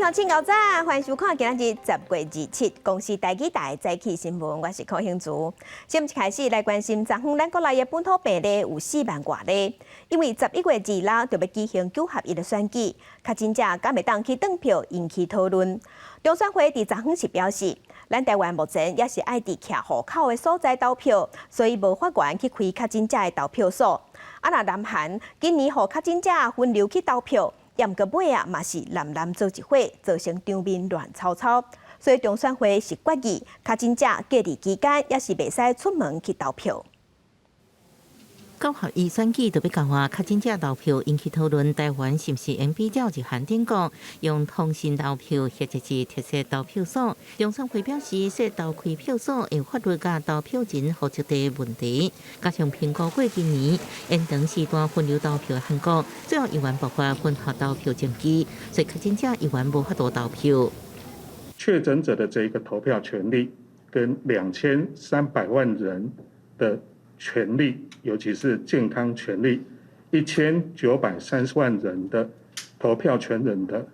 鄉親𠢕早，歡迎收看今仔日10月27公視台語台早起新聞，我是柯興竹。先一開始來關心，昨昏咱國內的本土病例有4萬外例，因為11月26就欲舉行九合一的選舉，確診者敢會當去轉票引起討論。中選會佇昨昏時表示，咱台灣目前猶是愛佇徛戶口的所在投票，所以無法源去開確診者的投票所。啊，若南韓今年予確診者分流去投票。毋過尾仔，嘛是藍藍做一伙，造成場面亂糟糟。所以中選會是決議，確診者隔離期間猶是袂使出門去投票。九合一選舉就欲到啊，確診者投票引起討論，台灣是毋是應比照日韓等國用通訊投票或者是特設投票所？中選會表示，設投開票所有法律佮投票人戶籍地問題，加上評估過今年延長時段分流投票的韓國，最後猶原爆發混合投票爭議，所以確診者猶原無法度投票。確診者的這個投票權利，跟2300萬人的權利，尤其是健康權利，1930萬人的投票權人的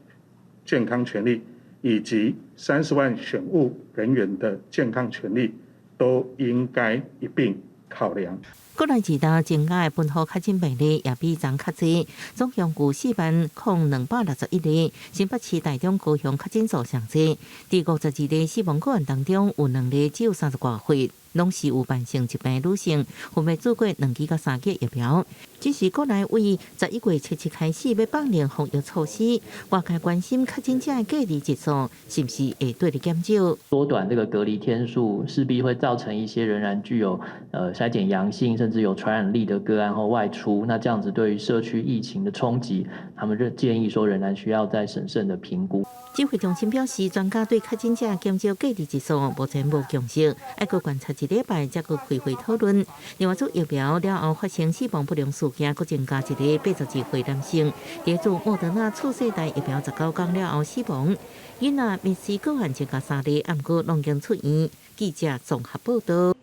健康權利，以及30萬選務人員的健康權利，都應該一併考量。國內二大增加的本土確診病例也比昨較濟，總共有40,261例，新北市、台中、高雄確診數上濟。佇52例死亡個案當中，有兩例只有30外歲，攏是有慢性疾病女性，分別注過兩劑佮三劑疫苗。只是國內為11月7日開始欲放寬防疫措施，外界關心確診者的隔離日數是毋是會對咧減少？縮短這個隔離天數，勢必會造成一些仍然具有篩檢陽性甚至有傳染力的個案後外出，那這樣子對於社區疫情的衝擊，他們認建議說仍然需要再審慎的評估。指揮中心表示，專家對確診者減少隔離日數目前無共識，愛閣觀察一禮拜，才閣開會討論。另外，注疫苗了後發生死亡不良事件，閣增加一个82歲男性，佇注莫德納次世代疫苗19天了後死亡。囡仔瀕死個案增加三例，毋過攏經出院。記者綜合報道。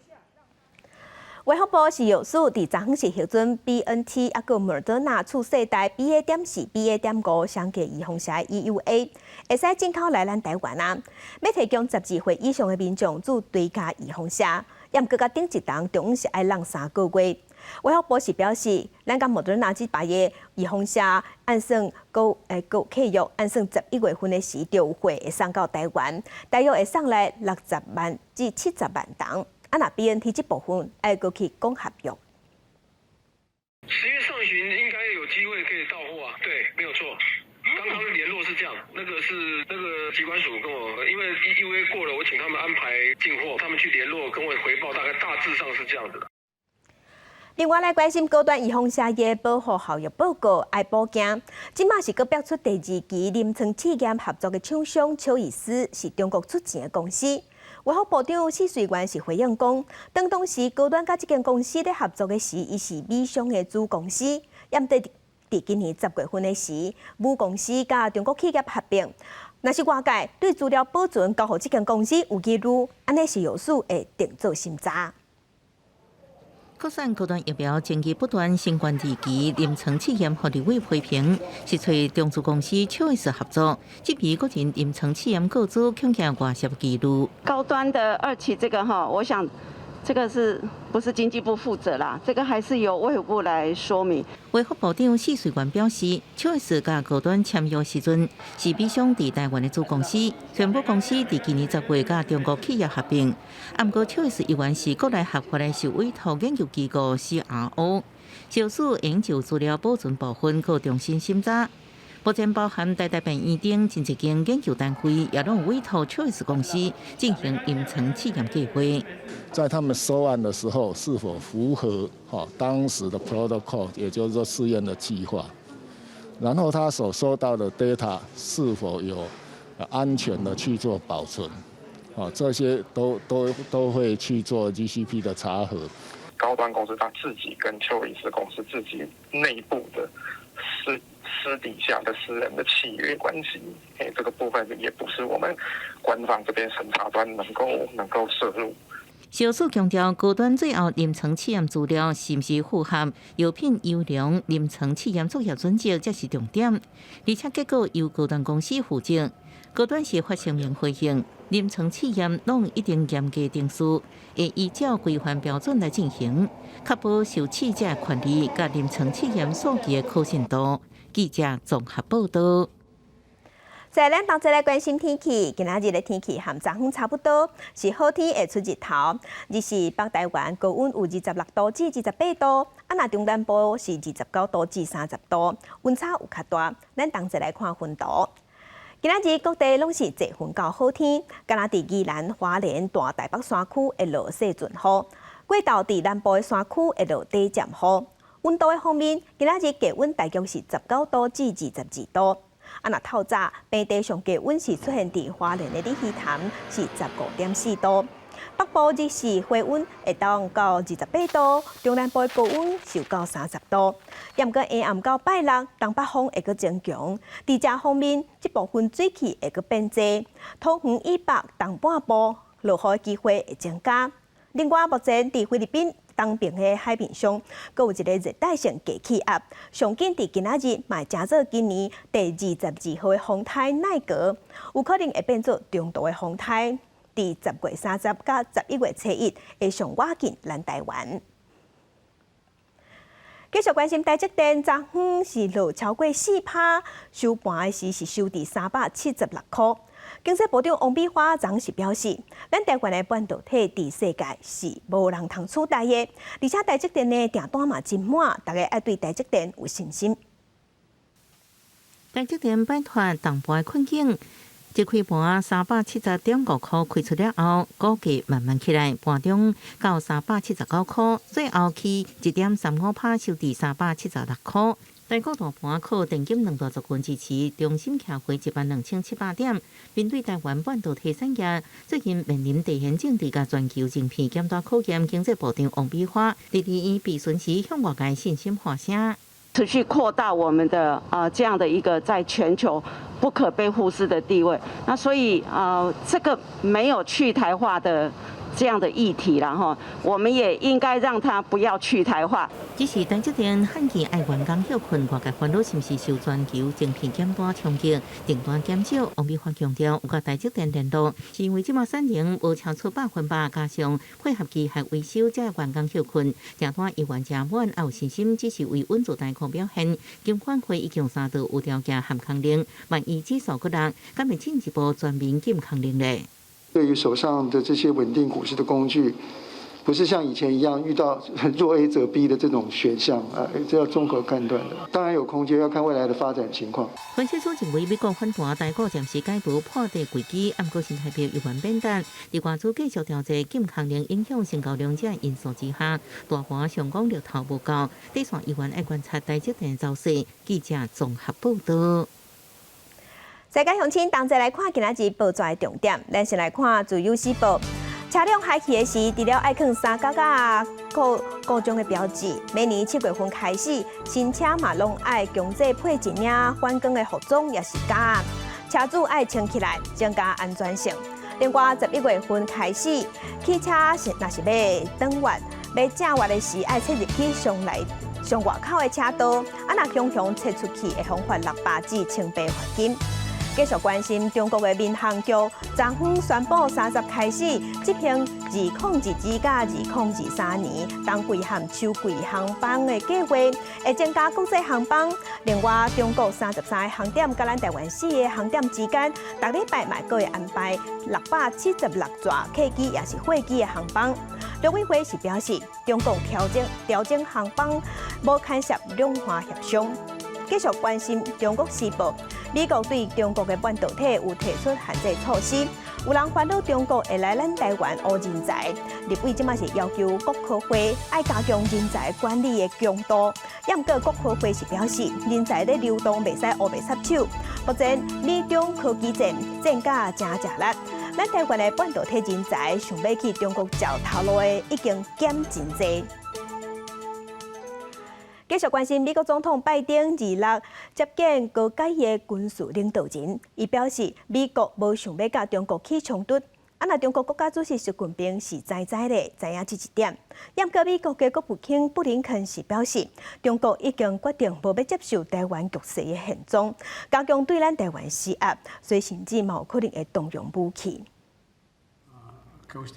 衛福部食藥署佇昨昏時核准 BNT 抑閣莫德納次世代 BA.4、BA.5雙價預防射 EUA，會使進口來咱台灣啊！欲提供12歲以上的民眾注追加預防射，猶毋過佮頂一筒中是愛櫳3個月。衛福部是表示，咱佮莫德納這擺的預防射按算閣閣契約按算11月份的時就有貨會送到台灣，大約會送來60萬至70萬筒。啊，若 BNT 這部分愛閣去講合約。 10月上旬應該有機會可以到貨啊，對，沒有錯。剛剛聯絡是這樣，那個是那個疾管署跟我，因為 EUA 過了，我請他們安排進貨，他們去聯絡跟我回報，大概大致上是這樣子的。另外來關心高端預防射的保護效益報告愛補件，這馬是閣爆出第二期臨床試驗合作的廠商邱醫師是中國出錢的公司。衛福部長許瑞元是回應講，當當時高端佮這間公司咧合作的時，伊是美商的子公司，猶佇佇今年10月份的時，母公司佮中國企業合併。若是外界對資料保存交予這間公司有疑慮，按呢食藥署會定做審查。國產高端疫苗爭議不斷，新冠二期臨床試驗予立委批評，是揣中資公司邱醫師合作，質疑個人臨床試驗個資恐驚外泄疑慮。高端的二期這個哈，我想這個是不是經濟部負責啦？這個還是由衛福部來說明。衛福部長許瑞元表示，邱醫師佮高端簽約時陣，是美商佇台灣的子公司，雖然母公司佇今年10月佮中國企業合併，毋過邱醫師猶原是國內合法的受委託研究機構 CRO，食藥署應就資料保存部分，閣重新審查。目前包含台大病院等真濟間研究單位，也攏委託邱醫師公司進行臨床試驗計劃。在他們收案的時候，是否符合哈當時的 protocol，也就是說試驗的計劃？然後他所收到的 data 是否有安全的去做保存？啊，這些都會去做 GCP 的查核。高端公司他自己跟邱醫師公司自己內部的私底下的私人的契約關係，哎，這個部分也不是我們官方這邊審查端能夠涉入。食藥署強調，高端最後臨床試驗資料是毋是符合藥品優良臨床試驗作業準則，才是重點。而且結果由高端公司負責。高端是發聲明回應，臨床試驗攏一定嚴格程序，會依照規範標準來進行，確保受試者權利佮臨床試驗數據的可信度。記者綜合報道。在咱同齊來關心天氣，今仔日的天氣和昨昏差不多，是好天會出日頭。日時北台灣高溫有26度至28度，啊若中南部是29度至30度，溫差有較大。咱同齊來看雲圖。今仔日各地攏是濟雲到好天，敢若佇宜蘭、花蓮、大台北山區會落細陣雨，過晝佇南部的山區會落短暫雨。溫度的方面，今仔日低溫大約是19度至22度。啊，若透早平地上低溫是出現佇花蓮的鯉魚潭是15.4度，北部日時回溫會當到28度，中南部的高溫是有到30度。毋過下暗到拜六，東北風會閣增強。佇這方面，這部分水汽會閣變濟，桃園以北、東半部落雨的機會會增加。另外，目前佇菲律賓東邊的海面上，閣有一個熱帶性低氣壓，上緊佇今仔日嘛會成做今年第22號的風颱奈格，有可能會變做中度的風颱。佇10月30佮11月初一會上倚近咱台灣。繼續關心台積電，昨昏是落超過4趴，收盤的時是收佇376箍。經濟部長王美花昨是表示，咱台灣的半導體佇世界是無人通取代的，而且台積電的訂單嘛真滿，大家愛對台積電有信心。台積電擺脫凍盤困境，一開盤370.5箍開出了後，股價慢慢起來，盤中到379箍，最後起1.35趴，收佇376箍。台股大盤靠電金兩大族群支持，重新徛回12,700點。面對台灣半導體產業最近面臨地緣政治佮全球晶片減單考驗，經濟部長王美花佇二備詢時向外界信心發聲，持續擴大我們的啊這樣的一個在全球不可被忽視的地位。那所以啊，這個沒有去台化的這樣的議題啦，哈，我們也應該讓它不要去台化。只是台積電罕見愛員工歇睏，外界煩惱是毋是受全球晶片減單衝擊，訂單減少。王美花強調，有佮台積電聯絡，是因為這馬產能無超出100%，加上配合機械維修，才員工歇睏，訂單依然誠滿，也有信心，只是為穩住台股表現。金管會已經三度有條件喊空令，萬一指數閣落，敢會進一步全面禁空令咧？對於手上的這些穩定股市的工具，不是像以前一樣遇到若 A 則 B 的這種選項啊，這要綜合判斷的。當然有空間，要看未來的發展情況。分析師認為，美國反彈，台股暫時解除破底危機，毋過新台幣猶原貶值。佇外資繼續調節禁空令影響成交量這因素之下，大盤上攻力頭無夠，短線猶原愛觀察台積電走勢。記者綜合報道。世界鄉親同齊來看今仔日報紙的重點，咱先來看《自由時報》。車輛開去的時，除了愛囥三角仔故障的標誌，每年7月份開始，新車嘛攏愛強制配一領反光的服裝，抑是夾仔，車主愛穿起來，增加安全性。另外，11月份開始，汽車是若是欲轉彎、欲正彎的時，愛切入去上內上外口的車道，啊若強強切出去，會予罰600至1800罰金。繼續關心中國的民航局，昨昏宣布30開始執行2022佮2023年冬季和秋季航班的計劃，會增加國際航班。另外，中國33個航點佮咱台灣四個航點之間，逐禮拜嘛閣會安排676架客機抑是貨機的航班。陸委會是表示，中國調整航班，無牽涉兩岸協商。繼續關心中國時報，美國對中國的半導體有提出限制措施，有人煩惱中國會來咱台灣挖人才。立委這馬是要求國科會愛加強人才管理的強度，毋過國科會是表示，人才咧流動袂使烏白插手。目前美中科技戰戰甲誠食力，咱台灣的半導體人才想欲去中國食頭路的已經減真濟。繼續關心美國總統拜登26接見高階的軍事領導人，伊表示美國無想欲佮中國起衝突，啊，啊，若中國國家主席習近平是知知咧，知影這一點。毋過美國嘅國務卿布林肯是表示，中國已經決定無欲接受台灣局勢的現狀，加強對咱台灣施壓，所以甚至嘛有可能會動用武器。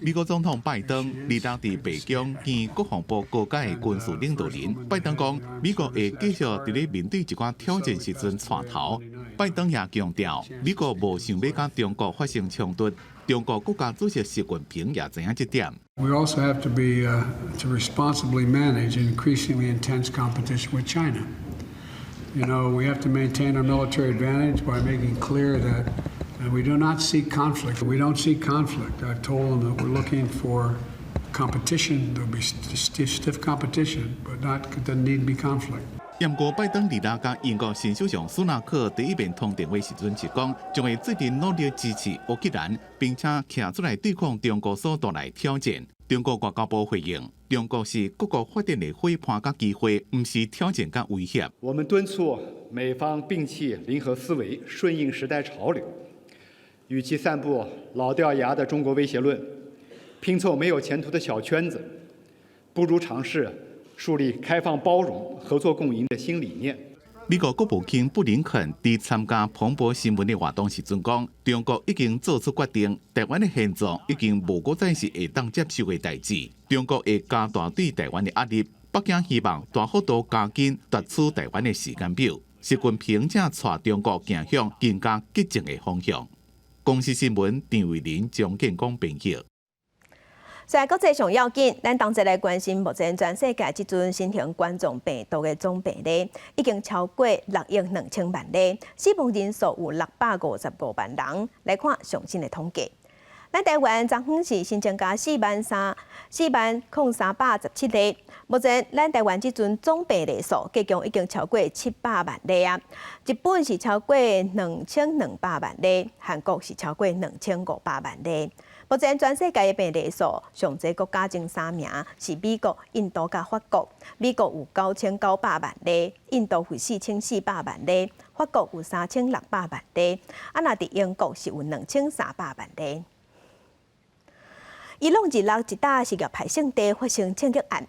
美國總統拜登二六佇白宮見國防部高階的軍事領導人。拜登講，美國會繼續佇咧面對一寡挑戰時陣帶頭。拜登也強調，美國無想欲佮中國發生衝突。中國國家主席習近平也知影這點。 We also have to be to responsibly manage increasingly intense competition with China. We have to maintain our military advantage by making clear that we do not seek conflict. We don't seek conflict. I've told them that we're looking for competition. There'll be stiff, stiff competition, but not doesn't need to be conflict. 毋過拜登二六佮英國新首相蘇納克第一遍通電話時陣是講，將會做陣努力支持烏克蘭，並且徛出來對抗中國所帶來挑戰。中國外交部回應：中國是各國發展的伙伴佮機會，毋是挑戰佮威脅。我們敦促美方摒棄零和思維，順應時代潮流，與其散布老掉牙的中國威脅論，拼湊沒有前途的小圈子，不如嘗試樹立開放包容、合作共贏的新理念。美國國務卿布林肯佇參加彭博新聞的活動時陣講，中國已經做出決定，台灣的現狀已經無閣再是會當接受的代誌。中國會加大對台灣的壓力，北京希望大幅度加緊奪取台灣的時間表。習近平正帶中國走向更加激進的方向。公視新聞張偉林、張建光編譯。在國際上要緊，咱同齊來關心目前全世界這陣新型冠狀病毒的總病例已經超過6億2千萬例，死亡人數有655萬人。來看上新的統計，咱台灣昨昏是新增加4萬3、4萬零317例。目前咱台灣這陣總病例數，計共已經超過700萬例啊。日本是超過2200萬例，韓國是超過2500萬例。目前全世界的病例數，上濟國家前三名是美國、印度佮法國。美國有9900萬例，印度有4400萬例，法國有3600萬例。啊，若佇英國是有2300萬例。伊朗二六一搭什葉派聖地發生槍擊案，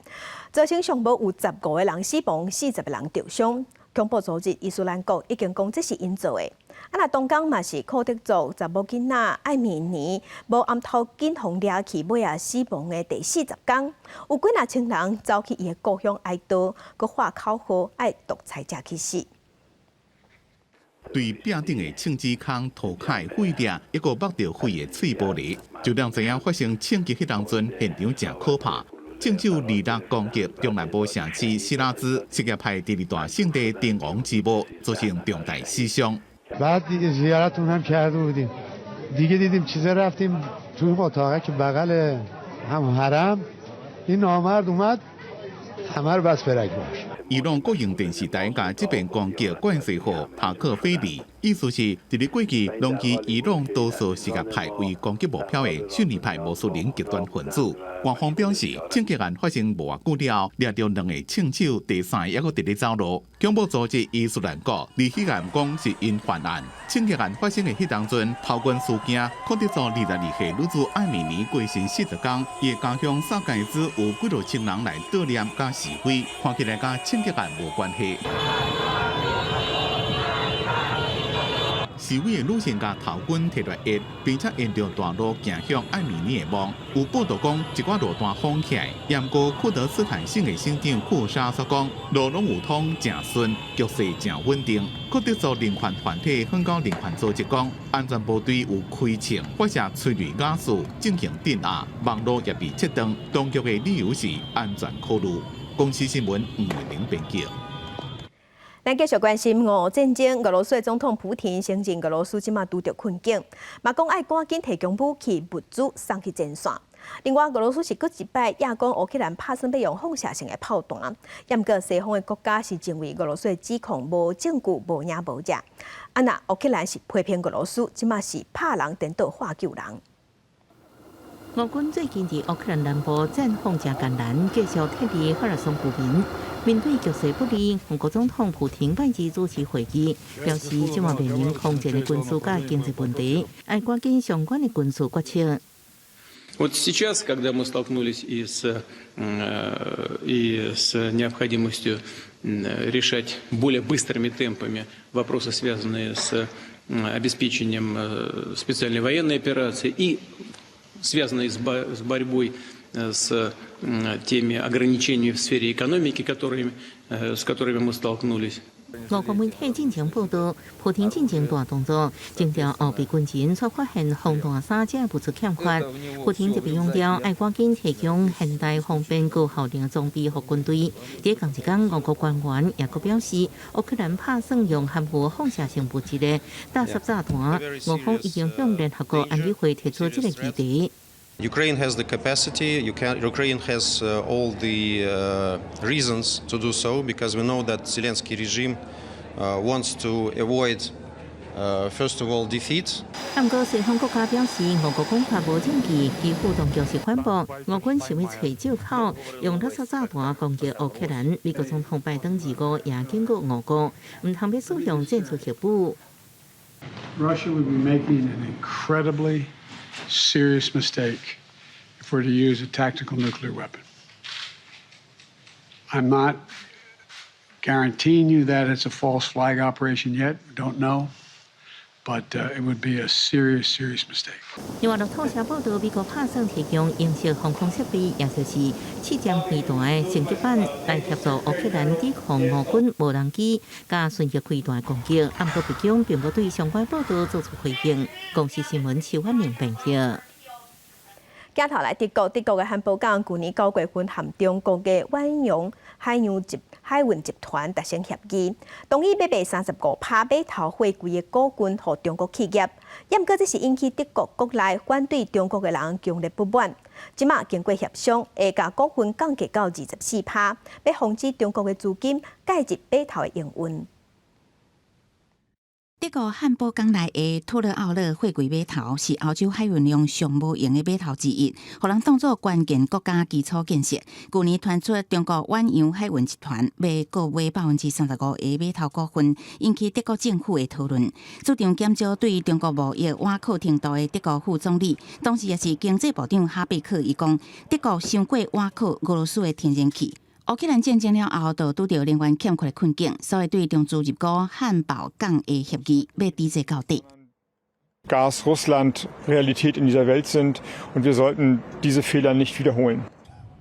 造成上無有15個人死亡，40個人受傷。恐怖組織伊斯蘭國已經講這是𪜶做的。啊，若同工嘛是庫德族查某囡仔艾米尼無掩頭巾予掠去，尾仔死亡的第40工，有幾若千人走去伊的故鄉哀悼，閣喊口號愛獨裁者去死。對壁頂的槍支空塗開毀掉一個剝著血的碎玻璃，就讓知影發生槍擊彼當陣，現場誠可怕。正手二六攻擊中南部城市設拉子，什葉派第二大聖地定王之墓，造成重大死傷。 بعد دیگه زیارتون هم کرده بودیم دیگه دیدیم چیزا رفتیم توی اتاقه که بغل هم حرم این نامرد اومد همه رو بست به رگبار. 伊朗國營電視台共這遍攻擊冠做予塔克菲里，意思是佇咧過去攏以伊朗多數什葉派為攻擊目標的遜尼派穆斯林極端分子。官方表示，槍擊案發生無偌久了後，掠著兩個槍手，第三個猶閣佇咧走路。恐怖組織伊斯蘭國佇彼岸講是𪜶犯案。槍擊案發生的彼當陣，頭軍事件，庫德族22歲女子艾米尼過身40工，伊的家鄉薩蓋茲有幾若千人來悼念佮示威，看起來佮槍擊案無關係。示威的女性共頭巾提來壓，並且沿著大路行向艾米尼的墓。有報道講，一寡路單封起來。毋過庫德斯坦省的省長庫沙所講，路攏有通，誠順，局勢誠穩定。庫德族人權團體香港人權組織講，安全部隊有開槍發射催淚瓦斯進行鎮壓，網路也被切斷。當局的理由是安全考慮。公視新聞吳慧玲編輯。咱繼續關心俄戰爭，俄羅斯總統普廷承認俄羅斯這馬拄著困境，嘛講愛趕緊提供武器物資送去前線。另外，俄羅斯是閣一擺也講烏克蘭拍算欲用放射性的炮彈，毋過西方的國家是認為俄羅斯的指控無證據、無影無跡。啊，若烏克蘭是批評俄羅斯，這馬是拍人顛倒化救人。俄軍最近佇烏克蘭南部戰況誠艱難，繼續撤離赫爾松居民。面對局勢不利，俄國總統普廷拜二主持會議，表示這馬面臨空前的軍事佮經濟問題，愛趕緊相關的軍事決策。Вот сейчас, когда мы столкнулись и с необходимостью решать более быстрыми темпами вопросы, связанные с обеспечением специальной военной операции и связанные с борьбой с теми ограничениями в сфере экономики, с которыми мы столкнулись. 俄國媒體進前報道，普廷進行大動作，徵調後備軍人，卻發現防彈衫這物資欠缺。普廷特別強調，愛趕緊提供現代方便高效能裝備予軍隊。佇仝一工，俄國官員也閣表示，烏克蘭拍算用含有放射性物質的垃圾炸彈，俄方已經向聯合國安理會提出這個議題。 Ukraine has the capacity. Ukraine has all the reasons to do so because we know that Zelensky regime wants to avoid, first of all, defeat. 毋過西方國家表示，俄國講法無證據，基輔當局是反駁，俄軍想欲揣藉口用垃圾炸彈攻擊烏克蘭。美國總統拜登25也警告俄國，毋通欲使用戰術核武。 Russia would be making an incredibly serious mistake if we're to use a tactical nuclear weapon. I'm not guaranteeing you that it's a false flag operation yet. Don't know. But it would be a serious, serious mistake. 另外，路透社報道，美國拍算提供英式防空設備，也就是刺針飛彈的升級版，來協助烏克蘭抵抗俄軍無人機佮巡弋飛彈攻擊。毋過白宮並無對相關報道做出回應。公視新聞徐婉玲編譯。鏡頭來德國，德國的漢堡港舊年9月份和中國的遠洋海洋集海運集團達成協議，同意欲賣35%碼頭貨櫃的股份予中國企業。毋過這是引起德國國內反對中國的人強烈不滿。這馬經過協商，會共股份降低到24%，欲防止中國的資金介入碼頭的營運。德國漢堡港內的托勒奧勒貨櫃碼頭是歐洲海運量上無閒的碼頭之一，予人當做關鍵國家基礎建設。舊年傳出中國遠洋海運集團欲購買35%的碼頭股份，引起德國政府的討論。主張減少對中國貿易倚靠程度的德國副總理，同時也是經濟部長哈貝克，伊講德國傷過倚靠俄羅斯的天然氣。烏克蘭戰爭了後，就拄著能源欠缺的困境，所以對中資入股漢堡港的協議欲抵制到底。 Gas Russland Realität in dieser Welt sind und wir sollten diese Fehler nicht wiederholen.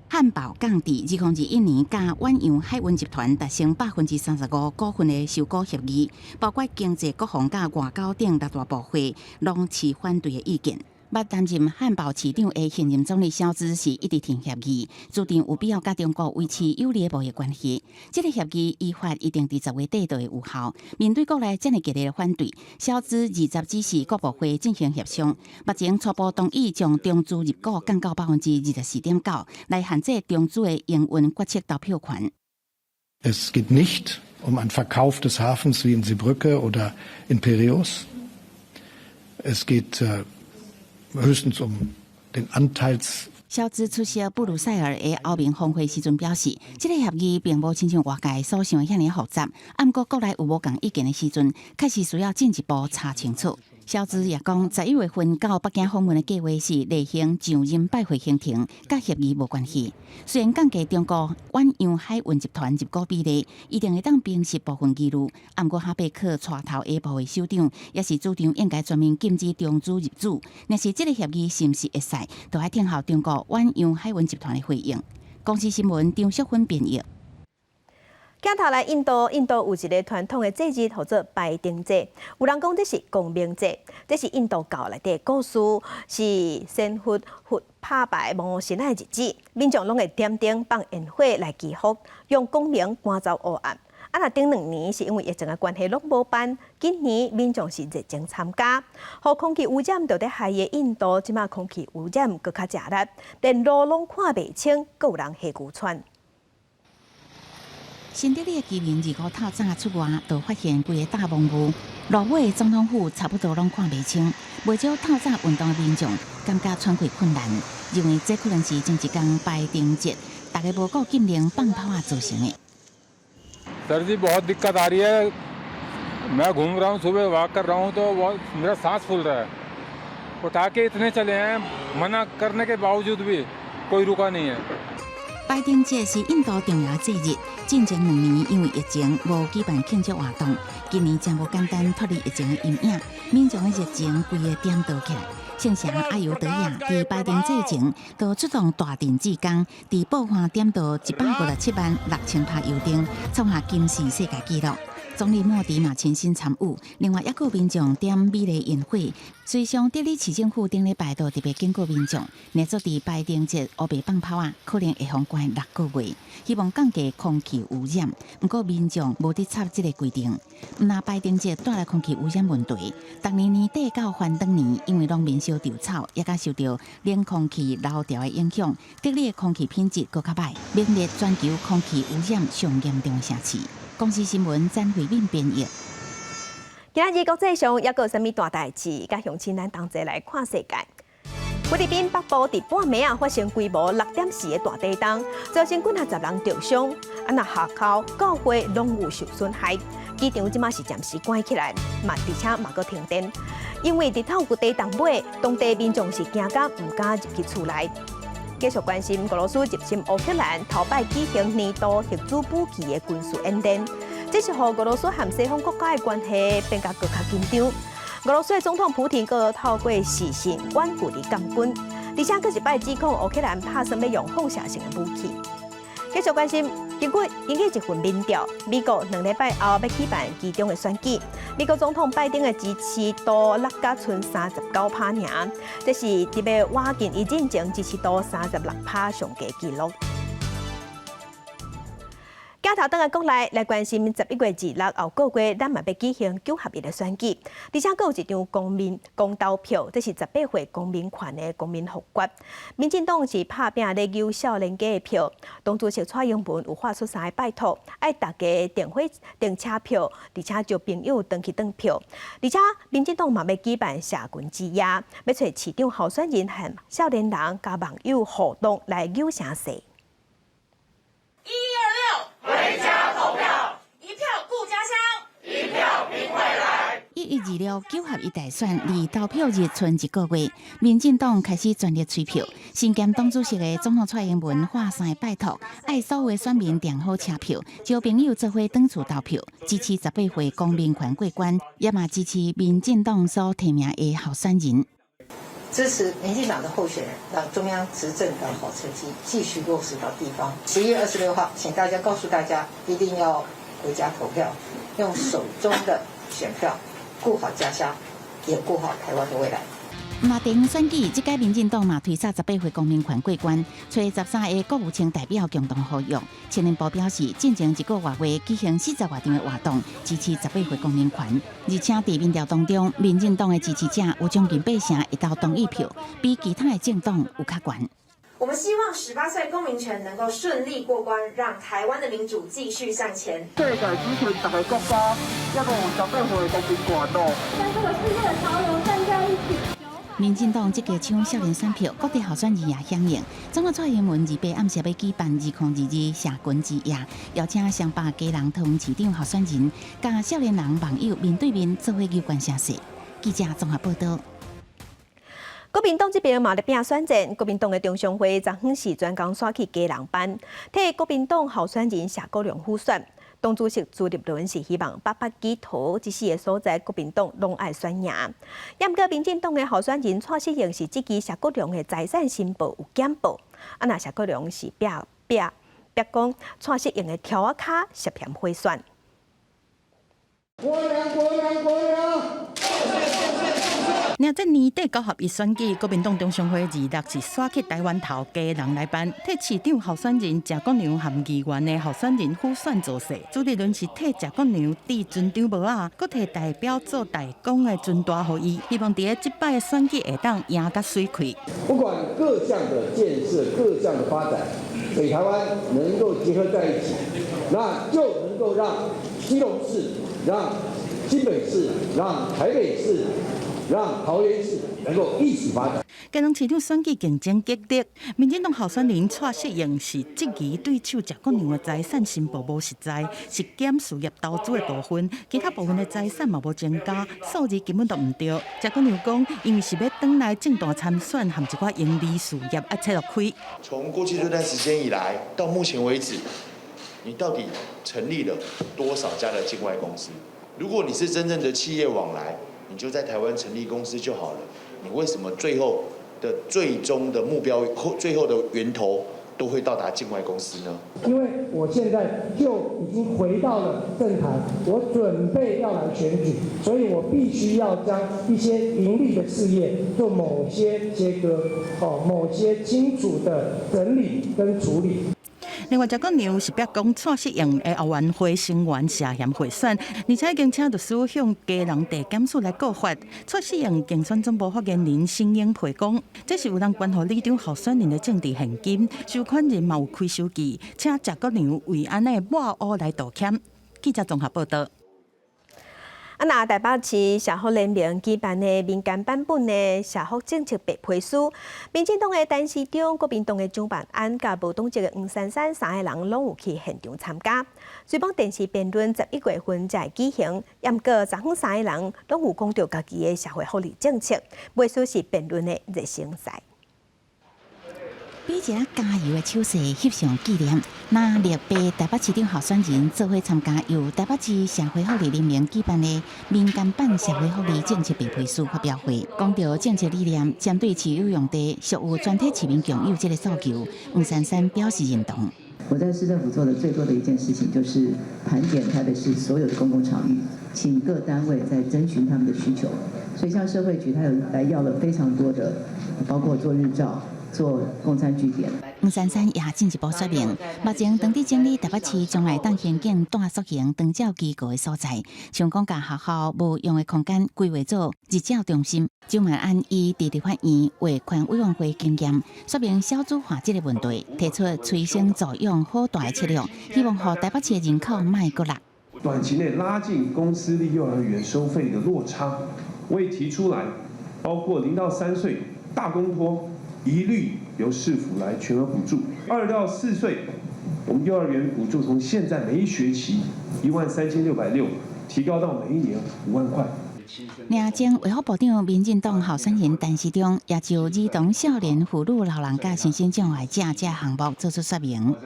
漢堡港佇2021年佮遠洋海運集團達成35%股份的收購協議，包括經濟、國防佮外交等六大部會，攏持反對的意見。捌擔任漢堡市長的現任總理蕭茲是一直挺協議，主張有必要佮中國維持有利的貿易關係。這個協議依法一定佇10月底就會有效。面對國內遮爾激烈的反對，蕭茲20指示各部會進行協商，目前初步同意將中資入股降到24.9%，來限制中資的營運決策投票權。 Es geht nicht um einen Verkauf des Hafens wie in Zeebrugge oder in Piräus. Es geht höchstens um den Anteils 蕭茲出席布魯塞爾的歐盟峰會時陣表示，這個協議並無親像外界所想的遐爾複雜。毋過國內有無仝意見的時陣，確實需要進一步查清楚。蕭茲也講，11月份到北京訪問的計劃是例行上任拜會行程，佮協議無關係。雖然降低中國遠洋海運集團入股比例，一定會當平息部分疑慮。毋過哈貝克帶頭的部會首長也是主張應該全面禁止中資入主。若是這個協議是毋是會使，就愛聽候中國遠洋海運集團的回應。公視新聞張淑芬編譯。鏡頭來印度，印度有一个傳統的節日，號做拜燈節。有人講這是光明節，這是印度教內底的故事，是仙佛佛拍敗魔神的日子，民眾攏會點燈放煙火來祈福，用光明趕走黑暗。啊，若頂2年是因為疫情的關係攏無辦，今年民眾是熱情參加。予空氣污染著佇害的印度，這馬空氣污染閣較食力，連路攏看袂清，閣有人氣牛喘。新德里的居民25透早出外，就發現規个大霧霧，路尾的總統府差不多攏看袂清。袂少透早運動的民眾感覺喘氣困難，認為這可能是前一工拜燈節，大家無顧禁令放炮仔造成的。 सर जी, बहुत दिक्कत आ रही है। मैं घूम रहा हूँ, सुबह वॉक कर रहा हूँ तो बहुत मेरा सांस फूल रहा है। पटाखे इतने चले हैं, मना करने के बावजूद भी कोई रुका नहीं है。 擺燈節是印度重要節日，進前2年因為疫情無舉辦慶祝活動，今年真無簡單脫離疫情的陰影，民眾的熱情規个點著起來。聖城阿尤德亞佇擺燈節前，就出動大電志工，佇布漢點著157萬6千拍油燈，創下金氏世界紀錄。總理莫迪嘛親身參與，另外抑閣有民眾點美麗煙火。隨上德里市政府頂禮拜都特別警告民眾，若做佇擺燈節烏白放炮仔，可能會予關6個月，希望降低空氣污染。毋過民眾無佇插這个規定，毋但擺燈節帶來空氣污染問題，逐年年底到翻燈年，因為農民燒稻草，抑閣受著冷空氣流調的影響，德里的空氣品質閣較䆀，名列全球空氣污染上嚴重的城市。公視新聞詹慧敏編譯。今仔日國際上抑閣有啥物大代誌？佮鄉親咱同齊來看世界。菲律賓北部佇半暝仔發生規模6.4的大地動，造成幾若十人著傷，啊若學校、教會攏有受損害。機場這馬是暫時關起來，嘛而且嘛閣停電，因為佇透過地動尾，當地民眾是驚甲毋敢入去厝內。繼續關心俄羅斯入侵烏克蘭，頭擺舉行年度核子武器的軍事演練，這是予俄羅斯和西方國家的關係變甲閣較緊張。俄羅斯的總統普廷閣透過視訊遠距離監軍，而且閣一擺指控烏克蘭拍算欲用放射性的武器。繼續關心，根據一份民調，美國2禮拜後欲舉辦期中的選舉，美國總統拜登的支持度落甲賰39%爾，這是特別倚近伊進前支持度36%上低紀錄。鏡頭轉來國內來關心11月26後個月，咱嘛欲舉行九合一的選舉，而且閣有一場公民公投票，這是18歲公民權的公民複決。民進黨是拍拚咧搝少年家的票，黨主席蔡英文有發出三个拜託，愛大家訂火訂車票，而且招朋友轉去轉票。而且民進黨嘛欲舉辦社群之夜，欲揣市長候選人和少年人佮網友互動來搝聲勢。 126回家投票，一票顧家鄉，一票拼未來。 1126九合一大選，離投票日賰一個月，民進黨開始全力催票。身兼黨主席的總統蔡英文發三個拜託，愛所有選民訂好車票，招朋友做伙轉厝投票，支持18歲公民權過關，也嘛支持民進黨所提名的候選人。支持民進黨的候選人，讓中央執政的好成績繼續落實到地方。11月26號，請大家告訴大家，一定要回家投票，用手中的選票顧好家鄉，也顧好台灣的未來。嘛，地方選舉，這屆民進黨嘛推捒18歲公民權過關，揣13个國務卿代表共同呼籲。青年部表示，進前一個外月舉行40外場的活動，支持18歲公民權。而且佇民調當中，民進黨的支持者有將近8成會投同意票，比其他的政黨有較懸。我們希望18歲公民權能夠順利過關，讓台灣的民主繼續向前。世界主權逐个國家，猶閣有18歲公民權哦。跟這個世界的潮流站在一起。民進黨積極搶少年選票，各地候選人也響應。總統蔡英文28暗時欲舉辦2022社群之夜，邀請雙百家人桃園市長候選人，佮少年人網友面對面做伙搝懸聲勢。記者綜合報導。國民黨這邊嘛咧拚選戰，國民黨的中常會昨昏是專工徙去基隆辦，替國民黨候選人謝國樑輔選。黨主席朱立倫是希望北北基桃這四个所在，國民黨攏愛選贏。毋過民進黨的候選人蔡適應是質疑謝國樑的財產申報有假報，啊若謝國樑是拚拚拚講蔡適應的柱仔跤涉嫌賄選。國樑國樑國樑。領這年底九合一選舉，國民黨中常會26是徙去台灣頭基隆來辦，替市長候選人謝國樑和議員的候選人輔選造勢。朱立倫是替謝國樑戴尊長帽仔，閣替代表做代講的尊大予伊，希望佇咧這擺的選舉會當贏甲媠氣。不管各項的建設、各項的發展，北台灣能夠結合在一起，那就能夠讓基隆市、讓新北市、讓台北市讓桃園市能夠一起發展。基隆市長選舉競爭激烈，民進黨候選人蔡適應是質疑對手謝國樑的財產申報無實在，是減事業投資的部分，其他部分的財產嘛無增加，數字根本就毋對。謝國樑講，因為是欲轉來政壇參選，和一寡營利事業愛切落開。從過去這段時間以來，到目前為止，你到底成立了多少家的境外公司？如果你是真正的企業往來，你就在台灣成立公司就好了。你為什麼最後的最終的目標或最後的源頭都會到達境外公司呢？因為我現在就已經回到了政壇，我準備要來選舉，所以我必須要將一些營利的事業做某些切割，哦，某些清楚的整理跟處理。另外，謝國樑是表講蔡適應的後援會成員涉嫌賄選，而且已經請律師向基隆地檢署來告發。蔡適應競選總部發言人沈英培講，這是有人關予里長候選人的政治獻金，收款人嘛有開收據，請謝國樑為按呢抹烏來道歉。記者綜合報道。啊，若台北市社福聯盟舉辦的民間版本的社福政策白皮書，民進黨的陳時中、國民黨的蔣萬安、佮無黨籍的黃珊珊三個人攏有去現場參加。雖罔電視辯論11月份才會舉行，毋過昨昏三个人攏有講著家己的社會福利政策，袂輸是辯論的熱身賽。比一个加油的手勢翕相紀念，藍綠白台北市長候選人做伙參加由台北市社會福利聯盟舉辦的民間版社會福利政策白皮書發表會，講著政策理念，針對市有用地屬於全體市民共有這个訴求，黃珊珊表示認同。我在市政府做的最多的一件事情，就是盤點台北市所有的公共場域，請各單位在徵詢他們的需求。所以像社會局，他有來要了非常多的，包括做日照。做共餐據點。黃珊珊也進一步說明，目前當佇整理台北市將來當興建短縮型長照機構的所在，像講共學校無用的空間規劃做日照中心。蔣萬安以佇立法院劃權委員會經驗，說明少子化這个問題，提出催生助養好大的策略，希望予台北市的人口莫閣落。短期內拉近公私立幼兒園收費的落差，我也提出來，包括0到3歲大公托。一律由市府來全額補助。2到4歲，我們幼兒園補助從現在每一學期13,660，提高到每一年5萬塊。另前衛福部長民進黨候選人陳時中也就兒童、少年、婦女、老人佮身心障礙者這項目做出說明。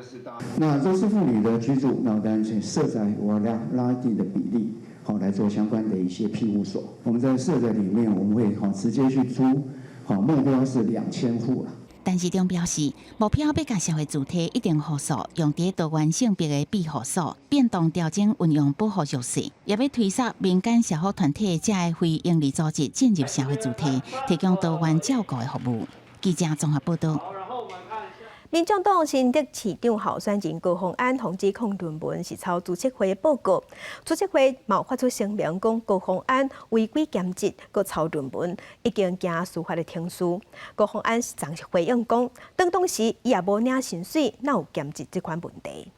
那弱勢婦女的居住，那當然是社宅，我拉一定的比例，好來做相關的一些庇護所。我們在社宅裡面，我們會好直接去租。好，目標是2000戶。陳時中表示，目標欲共社會住宅一定戶數用佇多元性別的庇護所，變動調整運用保護弱勢，也欲推捒民間社福團體這个非營利組織進入社會住宅，提供多元照顧的服務。記者綜合報道。民眾黨新竹市長候選人高虹安予指控論文是抄資策會的報告，資策會嘛發出聲明講高虹安違規兼職，閣抄論文，已經行司法的程序。高虹安是昨回應講，當時伊也無領薪水，哪有兼職這款問題？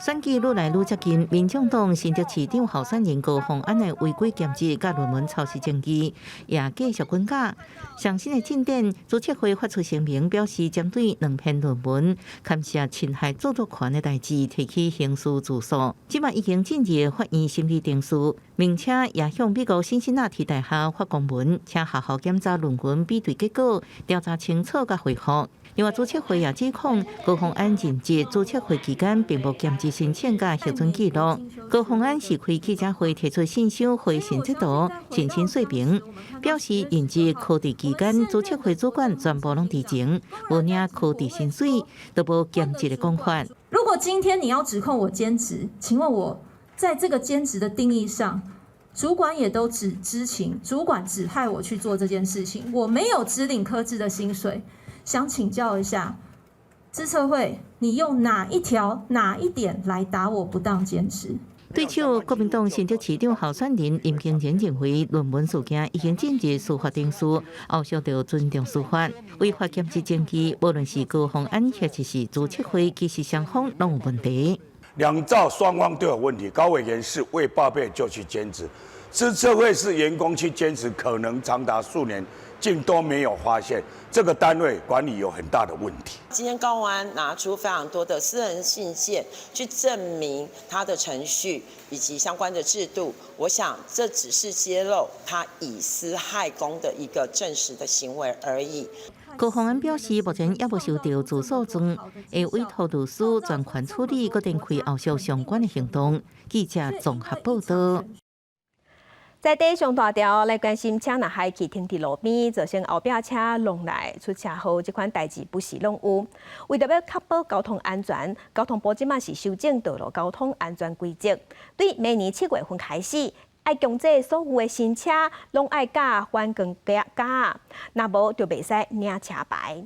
選舉愈來愈接近，民進黨新竹市長候選人高虹安的違規兼職佮論文抄襲爭議也繼續滾架。上新的進展，資策會發出聲明，表示針對兩篇論文牽涉侵害著作權的代誌，提起刑事自訴。這馬已經進入法院審理程序，並且也向美國辛辛那提大學發公文，請學校檢查論文比對結果，調查清楚佮回覆。另外，資策會也指控高虹安任職資策會期間，並無兼職申請佮核准記錄。高虹安是開記者會提出信箱回信制度，澄清說明，表示任職科職期間，資策會主管全部攏知情，無領科職薪水，都無兼職的講法。如果今天你要指控我兼職，請問我在這個兼職的定義上，主管也都只知情，主管指派我去做這件事情，我沒有支領科職的薪水。想請教一下，資策會，你用哪一條、哪一點來打我不當兼職？對手國民黨新竹市長候選人林清仁認為，論文事件已經進入司法程序，後續就尊重司法。違法兼職爭議，無論是高虹安或者是資策會，其實雙方攏有問題。兩造雙方都有問題。高委員是未報備就去兼職，資策會是員工去監視，可能長達數年，竟都沒有發現這個單位管理有很大的問題。今天高虹安拿出非常多的私人信件去證明他的程序以及相關的制度，我想這只是揭露他以私害公的一個證實的行為而已。高虹安表示，目前猶無收到自訴狀，會委託律師專權處理，閣展開後續相關的行動。記者綜合報道。在地上大條來關心車若害去停佇路邊，造成後壁車挵來出車禍，這款代誌不時攏有。為著欲確保交通安全，交通部這馬是修正道路交通安全規則，對明年7月份開始，愛強制所有的新車攏愛佮反光膠，若無就袂使領車牌。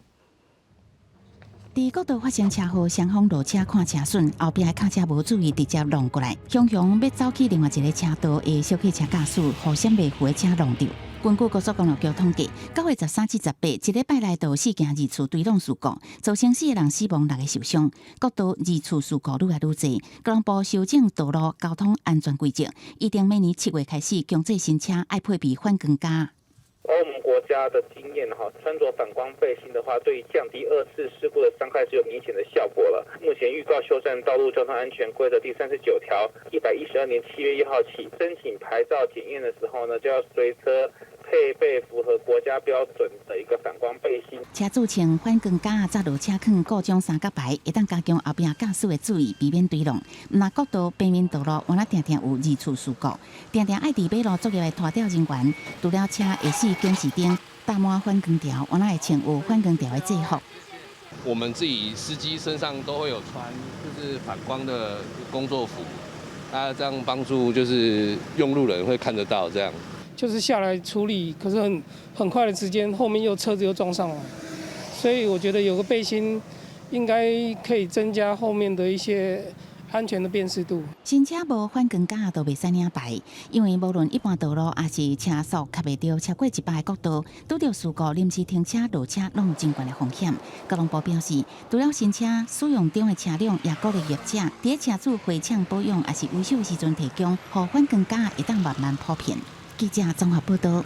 佇國道發生車禍，雙方路車看車損，後壁的轎車無注意，直接挵過來，雄雄欲走去另外一个車道的小客車駕駛，予閃袂赴的車挵著。根據高速公路局統計，9月13至18，一禮拜內就四件二次追撞事故，造成四个人死亡，六个受傷。國道二次事故愈來愈濟，交通部修正道路交通安全規則，規定明年7月開始強制新車愛配備反光膠。歐盟國家的經驗哈，穿着反光背心的話，對於降低二次事故的傷害是有明顯的效果了。目前預告修正道路交通安全規則第39條，112年7月1號起，申請牌照檢驗的時候呢，就要隨車配備符合國家標準的一個反光背心。車主穿反光膠紮落車囥各種三角牌，會當加強後壁駕駛的注意，避免追撞。毋但國道、平面道路，原來定定有二次事故，定定愛佇馬路作業的拖吊人員，除了車會視警示燈、搭滿反光條，原來會穿有反光條的制服。我們自己司機身上都會有穿，就是反光的工作服，那這樣幫助就是用路人會看得到，這樣。就是下來處理，可是很快的時間，後面又車子又撞上來，所以我覺得有個背心應該可以增加後面的一些安全的辨識度。新車無反光膠就袂使領牌，因為無論一般道路抑是車速較袂著超過100的國道，拄著事故臨時停車落車攏有真懸的風險。交通部表示，除了新車使用中的車輛，也鼓勵業者佇車主回廠保養抑是維修時陣提供，予反光膠會當慢慢普遍。記者綜合報道。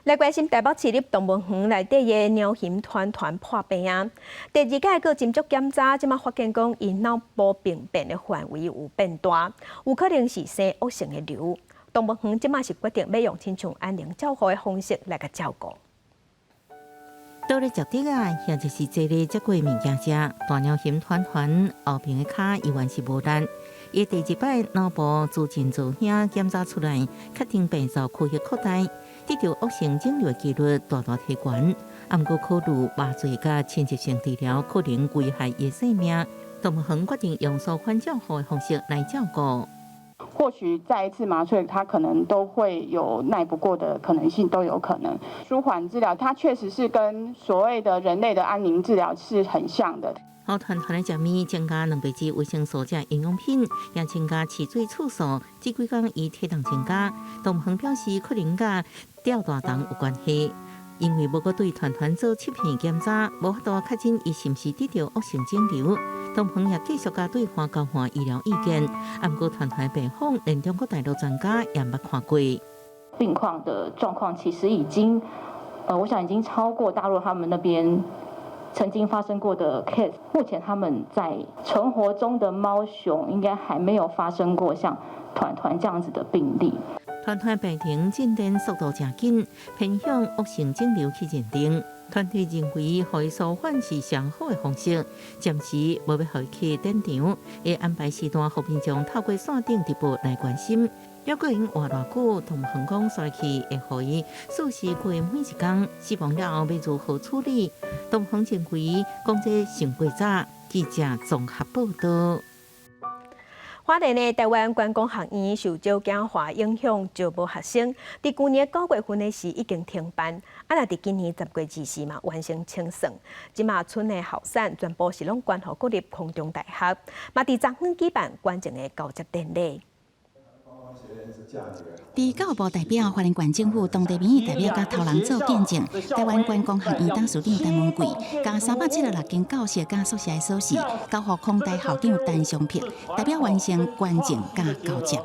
來關心台北市立動物園內底的貓熊團團破病啊！第二屆閣針足檢查，這馬發現講𪜶腦部病變的範圍有變大，有可能是生惡性的瘤。動物園這馬是決定欲用親像安寧照護的方式來共照顧。倒咧食竹仔，或者是坐咧接過物件食。大貓熊團團後爿的跤猶原是無力。伊第二擺腦部自進造影檢查出來，確定病灶區域擴大，得著惡性腫瘤的幾率大大提懸。毋過考慮麻醉佮侵襲性治療可能危害伊的性命，動物園決定用舒緩照護的方式來照顧。或許再一次麻醉，它可能都會有耐不過的可能性，都有可能。舒緩治療，它確實是跟所謂的人類的安寧治療是很像的。予團團的食物增加200支維生素加營養品，也增加飼水次數。這幾工伊體重增加，動物園表示可能佮釣大蟲有關係。因為無閣對團團做切片檢查，無法度確診伊是毋是得著惡性腫瘤。動物園也繼續佮對方交換醫療意見。毋過團團病況，連中國大陸專家也捌看過。病況的狀況其實已經，我想已經超過大陸他們那邊曾經發生過的 case。目前他們在存活中的貓熊應該還沒有發生過像團團這樣子的病例。團團病情進展速度誠緊，偏向惡性腫瘤去認定。團隊認為，予伊舒緩是上好的方式，暫時無欲予伊去展場，會安排時段予民眾透過線頂直播來關心。猶閣會用活偌久，動物園講煞去會予伊舒適過每一工，死亡了後欲如何處理？動物園認為講這傷過早。記者綜合報道。花蓮的臺灣觀光學院受少子化影響，招無學生。佇舊年9月份的時已經停辦，啊，若佇今年10月24嘛完成清算。這馬賰的校產全部是攏捐予國立空中大學，嘛佇昨昏舉辦捐贈的交接典禮。佇教育部代表、花蓮縣政府、當地民意代表佮頭人做見證，臺灣觀光學院董事長陳文貴，共376間教室佮宿舍的鎖匙交予空大校長陳松柏，代表完成捐贈佮交接。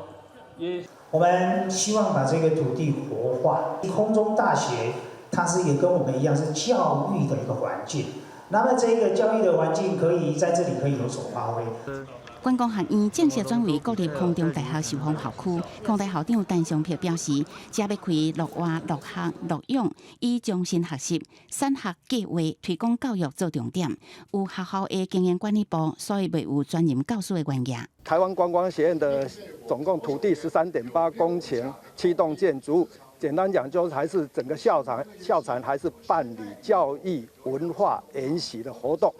我們希望把這個土地活化。空中大學，它是也跟我們一樣是教育的一個環境。那麼這個教育的環境可以在這裡可以有所發揮。觀光學院正式轉為國立空中大學壽豐校區。空大校長陳松柏表示，遮欲開陸活、陸學、陸養，以終身學習、產學計畫推廣教育做重點。有學校的經營管理部，所以袂有專任教師的原因。台灣觀光學院的總共土地13.8公頃，7棟建築。簡單講，就是還是整個校產，校產還是辦理教育、文化研習的活動。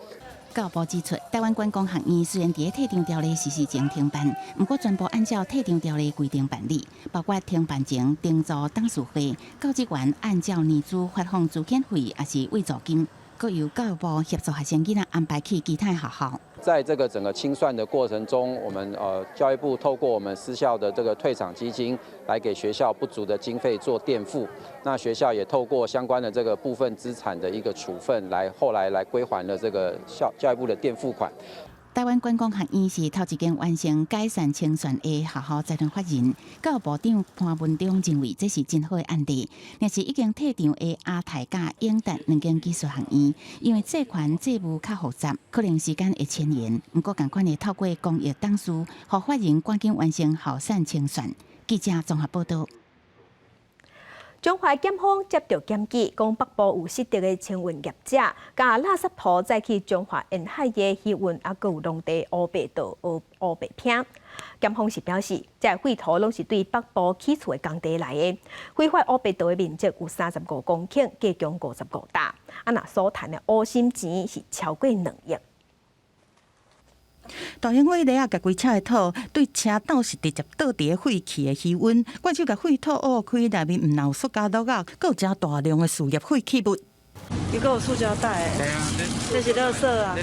教育部指出，台灣觀光學院雖然佇退場條例實施前停辦，毋過全部按照退場條例規定辦理，包括停辦前訂做董事會，教職員按照年資發放資遣費，抑是慰助金，閣由教育部協助學生囡仔安排去其他學校。在這個整個清算的過程中，我們教育部透過我們私校的這個退場基金，來給學校不足的經費做墊付。那學校也透過相關的這個部分資產的一個處分，來後來來歸還了這個校教育部的墊付款。台灣觀光學院是頭一間完成解散清算的學校財團法人。教育部長潘文忠認為這是真好的案例。若是已經退場的亞太佮英達兩間技術學院，因為債權債務較複雜，可能時間會遷延。毋過仝款會透過公益董事，予法人趕緊完成校產清算。記者綜合報道。彰化檢方接著檢舉，講北部有失德的清運業者，共垃圾土載去彰化沿海的漁運，抑閣有農地烏白倒烏烏白拼。檢方是表示，這個廢土攏是對北部起厝的工地來的，非法烏白倒的面積有35公頃，計共55擔。啊，若所趁的烏心錢是超過2億。大型火犁仔共規車的土，對車斗是直接倒佇咧廢棄的漁塭，怪手共廢土挖開，內面毋但有塑膠袋仔，閣有誠大量的事業廢棄物。閣有塑膠袋，這是垃圾啊！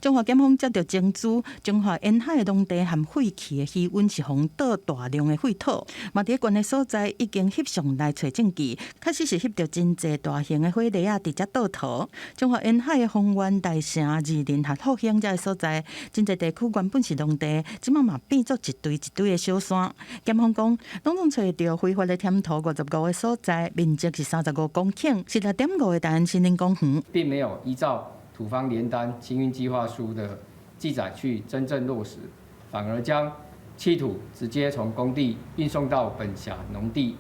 彰化檢方接著偵誅，彰化沿海的農地和廢棄的漁塭是予倒大量的廢土，嘛佇咧懸的所在已經翕相來揣證據，確實是翕著真濟大型的火犁仔佇遮倒土。彰化沿海的豐原、大城、二林和復興遮个所在，真濟地區原本是農地，這馬嘛變做一堆一堆的小山。檢方講，攏總揣著非法的填土55個所在，面積是35公頃，是6.5個大安森林公園，並沒有依照土方聯單清運計劃書的記載去真正落實，反而將棄土直接從工地運送到本轄農地。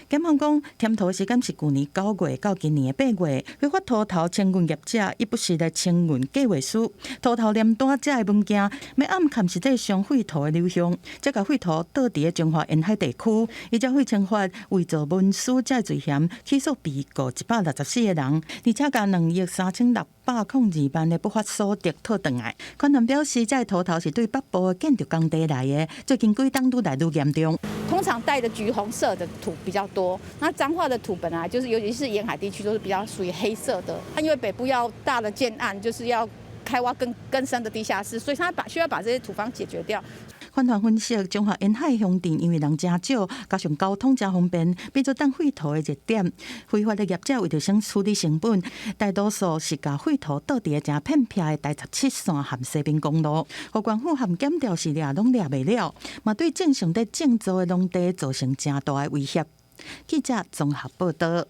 檢方講，填土時間是舊年9月到今年的8月，非法土頭清運業者伊不實的清運計劃書，土頭聯單遮的文件，欲暗藏實際上廢土的流向，才共廢土倒佇咧彰化沿海地區，依照廢清法偽造文書遮罪嫌，起訴被告164個人，而且共2億3602萬的不法所得討轉來。檢方表示，這个土頭是對北部的建築工地來的，最近幾冬愈來愈嚴重。通常帶的橘紅色的土比較多，那彰化的土本來就是，尤其是沿海地區都是比較屬於黑色的。因為北部要大的建案，就是要開挖更更深的地下室，所以他把需要把這些土方解決掉。法團分析，彰化沿海鄉鎮因為人誠少，加上交通誠方便，變做等廢土的熱點。非法的業者為著省處理成本，大多數是共廢土倒佇咧誠偏僻的台17線和西濱公路，予縣府和檢調時掠攏掠袂了，嘛對正常佇種作的農地造成誠大的威脅。記者綜合報道。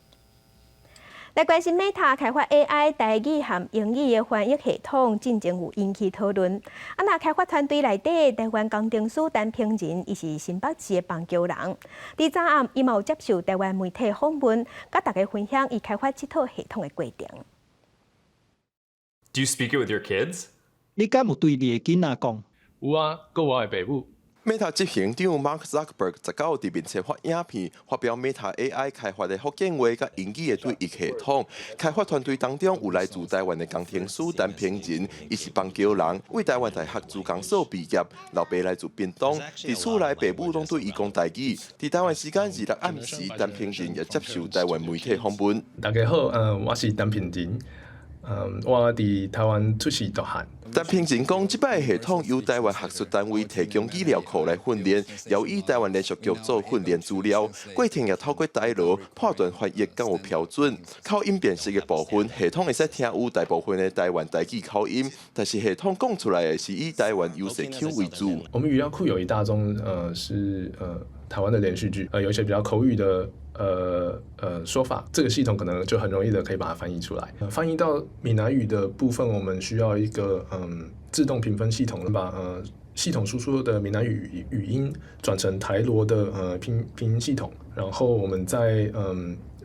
來關心 Meta 開發 AI 台語和英語的翻譯系統，進前有引起討論。啊，若開發團隊內底，台灣工程師陳平仁，伊是新北市的枋橋人。佇昨暗，伊嘛有接受台灣媒體訪問，佮大家分享伊開發這套系統的過程。 Do you speak it with your kids？你敢有對你的囡仔講？有啊，閣我的爸母。 Meta 執行長 Mark Zuckerberg 19佇面冊發影片，發表 Meta AI 開發的福建話佮英語的對譯系統。開發團隊當中有來自台灣的工程師陳平仁，伊是枋橋人，為台灣大學資工所畢業，老爸來自屏東，佇厝內爸母攏對伊講台語。佇台灣時間26暗時，陳平仁也接受台灣媒體訪問。大家好，我是陳平仁，我佇台灣出世大漢。陳平仁講，這擺系統由台灣學術單位提供語料庫來訓練，又以台灣連續劇做訓練資料，過程也透過台羅判斷翻譯敢有標準。口音辨識的部分，系統會使聽有大部分的台灣台語口音，但是系統講出來的是以台灣優勢腔為主。我們語料庫有一大宗，是台灣的連續劇，有一些比較口語的說法，這個系統可能就很容易的可以把它翻譯出來。翻譯到閩南語的部分，我們需要一個自動評分系統，把系統輸出的閩南語語音轉成台羅的拼音系統，然後我們再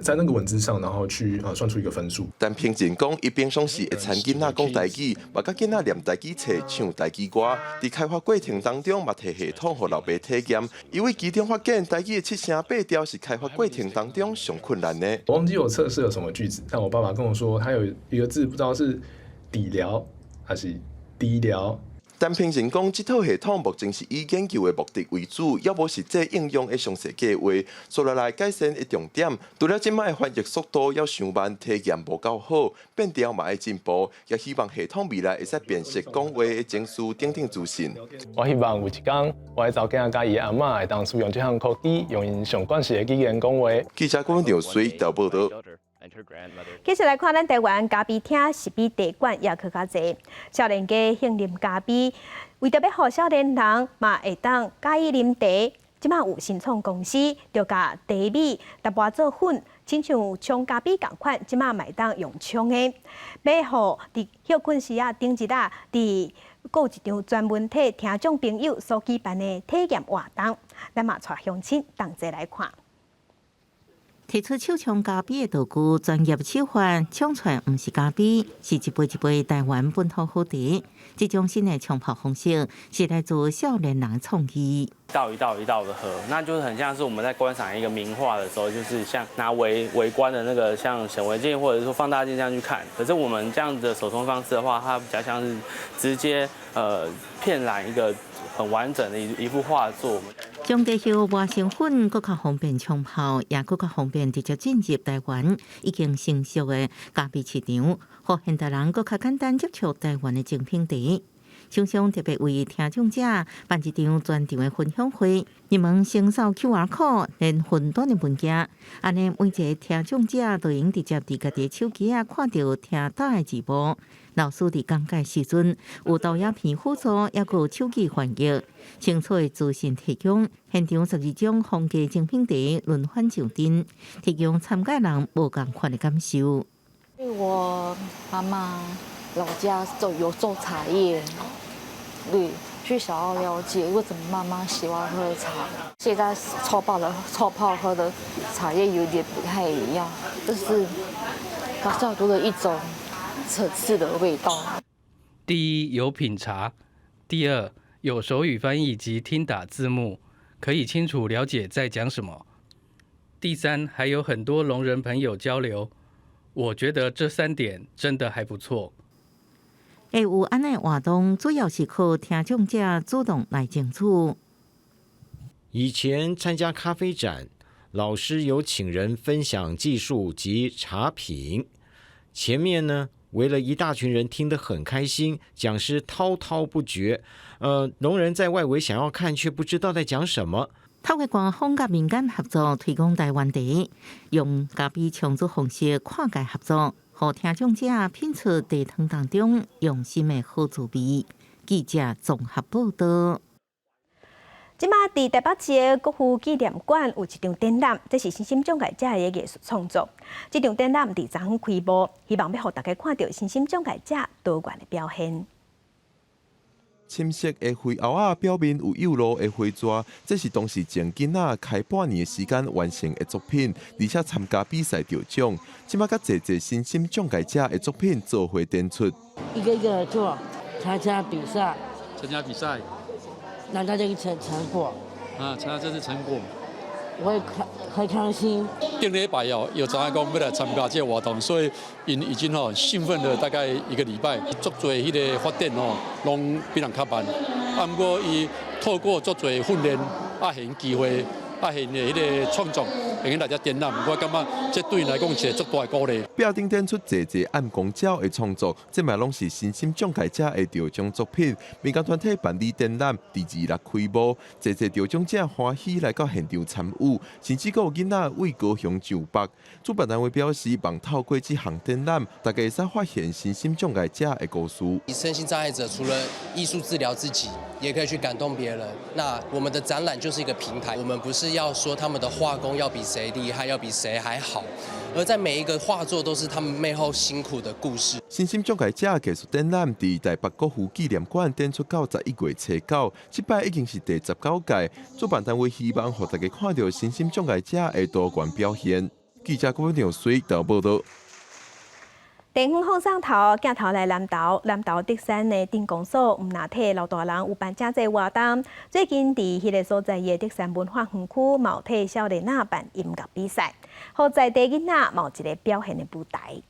在那個文字上，然後去算出一個分數。陳平仁講，伊平常時會參囡仔講台語，嘛佮囡仔唸台語冊、唱台語歌。佇開發過程當中，嘛提系統予老爸體驗。因為其中發現台語的七聲八調是開發過程當中上困難的。我忘記我測試了什麼句子，但我爸爸跟我說，他有一個字不知道是底療還是低療。陳平仁講，這套系統目前是以研究的目的為主，猶無實際應用的詳細計劃。接落來改善的重點，除了這擺的翻譯速度猶傷慢，體驗無夠好，變調嘛愛進步，也希望系統未來會使辨識講話的情緒等等資訊。我希望有一天，我的查某囝佮伊的阿嬤會當使用這項科技，用𪜶上慣勢的語言講話。記者郭文水調報道。繼續來看，咱台灣咖啡廳是比茶館猶閣較濟。少年家興啉咖啡，為著欲予少年人嘛會當佮意啉茶，這馬有新創公司就共茶米淡薄做粉，親像沖咖啡仝款，這馬嘛會當用沖的。欲予佇歇睏時啊，頂日啊，佇閣有一場專門替聽眾朋友所舉辦的體驗活動，咱嘛帶鄉親同齊來看。提出手沖咖啡的道具，專業手法沖出來毋是咖啡，是一杯一杯台灣本土好茶。這種新的沖泡方式是來自少年人的創意。一道一道一道的喝，那就是很像是我們在觀賞一個名畫的時候，就是像拿微觀的那個像顯微鏡或者說放大鏡這樣去看。可是我們這樣子的手沖方式的話，它比較像是直接遍覽一個很完整的一幅畫作。將茶葉磨成粉，閣較方便沖泡，也閣較方便直接進入台灣已經成熟的咖啡市場，予現代人閣較簡單接觸台灣的精品茶。廠商特別為聽眾者辦一場專場的分享會，入門先掃 QR code 連雲端的文件，按呢每一个聽眾者都會直接佇家己的手機仔看著聽到的字幕。老師佇講解時陣有投影片輔助，猶閣有手語翻譯，清楚的資訊提供。現場12種風格精品茶輪番上陣，提供參加人無仝款的感受。我媽媽老家做有做茶葉，對，去想要了解為什麼媽媽喜歡喝茶。現在沖泡喝的茶葉有點不太一樣，就是它較多的一種層次的味道。第一，有品茶；第二，有手語翻譯及聽打字幕，可以清楚了解在講什麼。第三，還有很多聾人朋友交流，我覺得這三點真的還不錯。會有按呢活動，主要是靠聽眾者主動來爭取。以前參加咖啡展，老師有請人分享技術及茶品，前面呢圍了一大群人，聽得很開心，講師滔滔不絕。聾人在外圍想要看，卻不知道在講什麼。透過官方佮民間合作推廣台灣茶，用咖啡沖煮方式跨界合作，予聽眾者品出茶湯當中用心的好滋味。記者綜合報道。這馬佇台北市的國父紀念館有一場展覽，這是身心障礙者的藝術創作。這場展覽佇昨昏開幕，希望欲予大家看著身心障礙者多元的表現。深色的灰鷗仔表面有幼露的花蛇，這是當時前囡仔開半年的時間完成的作品，而且參加比賽得獎。這馬佮濟濟身心障礙者的作品做伙展出。一個一個做，參加比賽。參加比賽。拿到這個成果。啊，參加這次成果。我會很開心。頂禮拜哦，有知影講欲來參加這個活動，所以𪜶已經吼興奮了大概一個禮拜，足濟彼个發展吼，攏比人較慢。啊，毋過伊透過足濟訓練，啊，現機會，啊，現的彼个創作，會用來遮展覽，我感覺這對𪜶來講是一個足大的鼓勵。壁頂展出濟濟暗光鳥的創作，這嘛攏是身心障礙者的得獎作品。民間團體辦理展覽，佇26開幕，濟濟得獎者歡喜來到現場參與，甚至閣有囡仔為高雄上北。主辦單位表示，望透過這項展覽，大家會使發現身心障礙者的故事。身心障礙者除了藝術治療自己，也可以去感動別人。那我們的展覽就是一個平台，我們不是是要說他們的畫工要比誰厲害，要比誰還好，而在每一個畫作都是他們背後辛苦的故事。身心障礙者藝術展覽佇台北國父紀念館展出到11月初9，這擺已經是第19屆。主辦單位希望予大家看著身心障礙者的多元表現。記者郭文水台報道。地方放送頭鏡頭來南投，南投竹山的鎮公所，毋但替老大人有辦誠濟活動。最近佇彼个所在的竹山文化園區，嘛有替少年仔辦音樂比賽，予在地囡仔嘛有一个表現的舞台。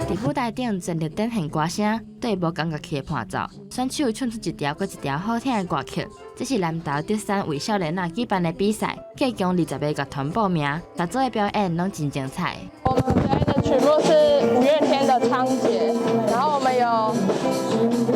佇舞台頂全力展現歌聲，對無仝樂器的伴奏，選手唱出一條閣一條好聽的歌曲。這是南投竹山為少年仔舉辦的比賽，計共20個樂團報名，逐組的表演攏真精彩。我們表演的曲目是五月天的《倉頡》，然後我們有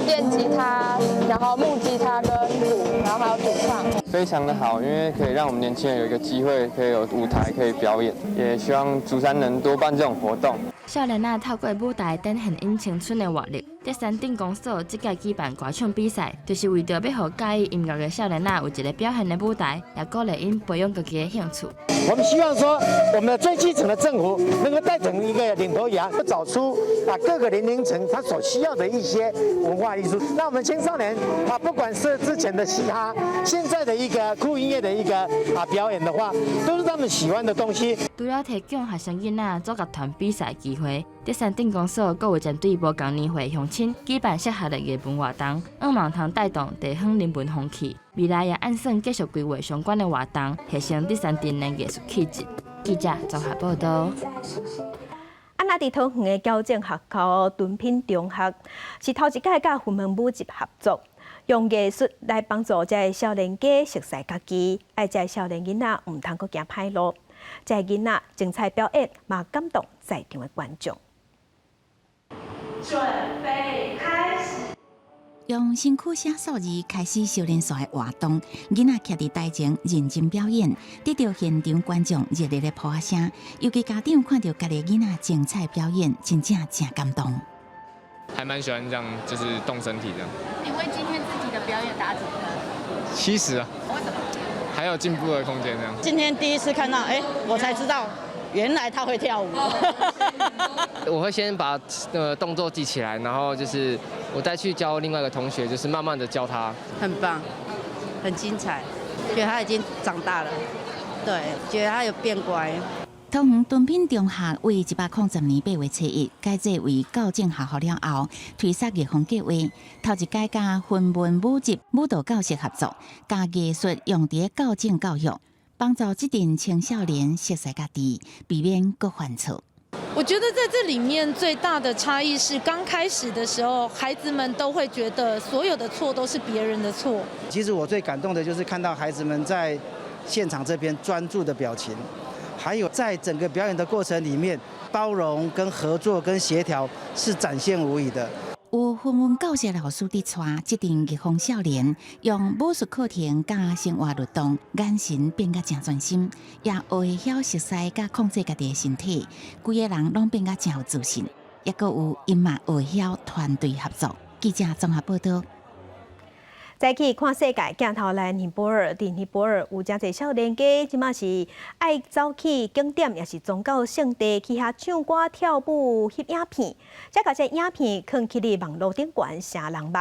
電吉他，然後木吉他跟鼓，然後還有主唱。非常的好，因為可以讓我們年輕人有一個機會，可以有舞台可以表演，也希望竹山能多辦這種活動。少年仔透過舞台展現𪜶青春的活力。竹山鎮公所這屆舉辦歌唱比賽，就是為著欲予佮意音樂的少年仔有一个表現的舞台，也鼓勵𪜶培養家己的興趣。我們希望說，我們的最基層的政府能夠帶成一個領頭羊，找出啊各個年齡層他所需要的一些文化藝術。那我們青少年啊，不管是之前的嘻哈，現在的一個酷音樂的一個啊表演的話，都是他們喜歡的東西。除了提供學生囡仔組樂團比賽機會，竹山鎮公所閣有針對無仝年歲鄉親舉辦適合的藝文活動，向望通帶動地方人文風氣。未來也按算繼續規劃相關的活動，提升竹山鎮的藝術氣質。記者綜合報道。啊，若佇桃園的矯正學校敦品中學，是頭一擺佮雲門舞集合作，用藝術來幫助這个少年家熟似家己，愛這个少年囡仔毋通閣行歹路。這个囡仔精彩表演，嘛感動在場的觀眾。準備開始。用身軀寫數字開始小連續的活動，囡仔徛佇台前認真表演，得著現場觀眾熱烈的拍聲。尤其家長看著家己囡仔精彩表演，真正誠感動。還蠻喜歡這樣，就是動身體這樣。你為今天自己的表演打幾分？ 70啊。為什麼？還有進步的空間這樣。今天第一次看到，哎，我才知道原來他會跳舞。我會先把動作記起來，然後就是我再去教另外一個同學，就是慢慢的教他。很棒，很精彩，覺得他已經長大了，對，覺得他有變乖。桃園敦品中學為110年8月初1改制為教正學校了後，推捒藝風計劃，頭一擺佮雲門舞集舞蹈教室合作，將藝術用佇教正教育，幫助這陣青少年熟似家己，避免閣犯錯。我覺得在這裡面最大的差異是，剛開始的時候，孩子們都會覺得所有的錯都是別人的錯。其實我最感動的就是看到孩子們在現場這邊專注的表情，還有在整個表演的過程裡面，包容跟合作跟協調是展現無遺的。有雲門教室老師佇帶，這陣藝風少年用武術課程佮生活律動，眼神變甲誠專心，也學會曉熟似佮控制家己的身體，規个人攏變甲誠有自信，抑閣有𪜶嘛學會曉團隊合作。記者綜合報道。再去看世界鏡頭來尼泊爾，佇尼泊爾有誠濟少年家，這馬是愛走去景點，抑是宗教聖地去遐唱歌跳舞、翕影片，才共這影片囥起佇網路頂懸，成人目。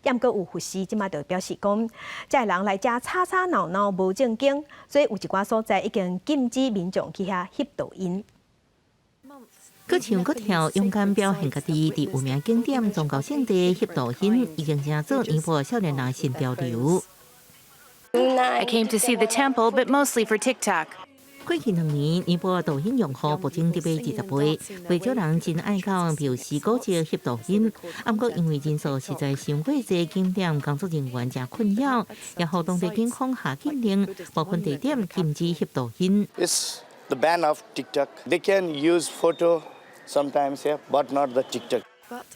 猶毋過有佛師這馬就表示講，這个人來遮吵吵鬧鬧無正經，所以有一寡所在已經禁止民眾去遐翕抖音。閣唱閣跳，勇敢表現家己，佇有名景點宗教聖地翕抖音，已經成做尼泊爾少年人新潮流。 I came to see the temple, but mostly for TikTok. 過去2年，尼泊爾抖音用戶暴增得20倍，不少人真愛到廟寺古蹟翕抖音。毋過因為人數實在傷過濟，景點工作人員誠困擾，也予當地警方下禁令，部分地點禁止翕抖音。 It's the ban of TikTok. They can use photo sometimes here, but not the TikTok.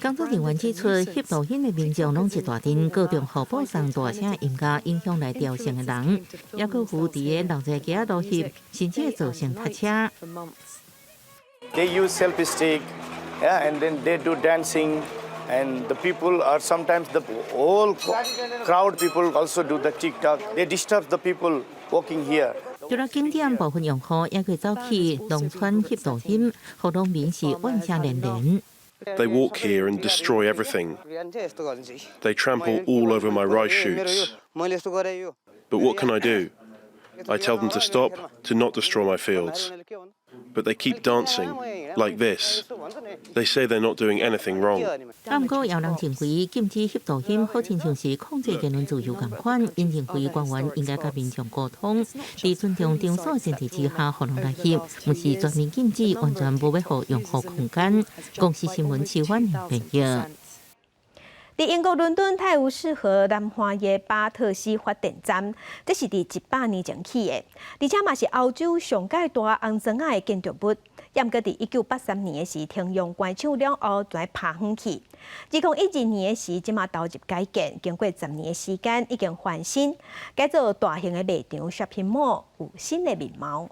工作人員指出，翕抖音的民眾攏一大陣，各種予播送大聲音樂，影響來朝聖的人，抑閣有佇个老街仔路翕，甚至會造成塞車。 They use selfie stick, yeah, and then they do dancing. And the people are sometimes the whole crowd people also do the TikTok. They disturb the people walking here. 除了景點部分用戶，也會走去農村翕抖音，予農民是怨聲連連。 They walk here and destroy everything. They trample all over my rice shoots. But what can I do? I tell them to stop, to not destroy my fields. But they keep dancing, like this. They say they're not doing anything wrong. 啊，毋過有人認為禁止翕抖音，好親像是控制言論自由仝款，𪜶認為官員應該佮民眾溝通，佇尊重場所前提之下，予人來翕，毋是全面禁止，完全無欲予用戶空間。公視新聞徐婉玲編譯。佇英國倫敦泰晤士河南岸的巴特西發電站，這是佇100年前起的，而且嘛是歐洲上蓋大紅磚仔的建築物。猶毋過佇1983年的時停用關廠了後，就拍遠去。2012年的時，這馬投入改建，經過10年的時間，已經翻新，改做大型的賣場 shopping mall，有新的面貌。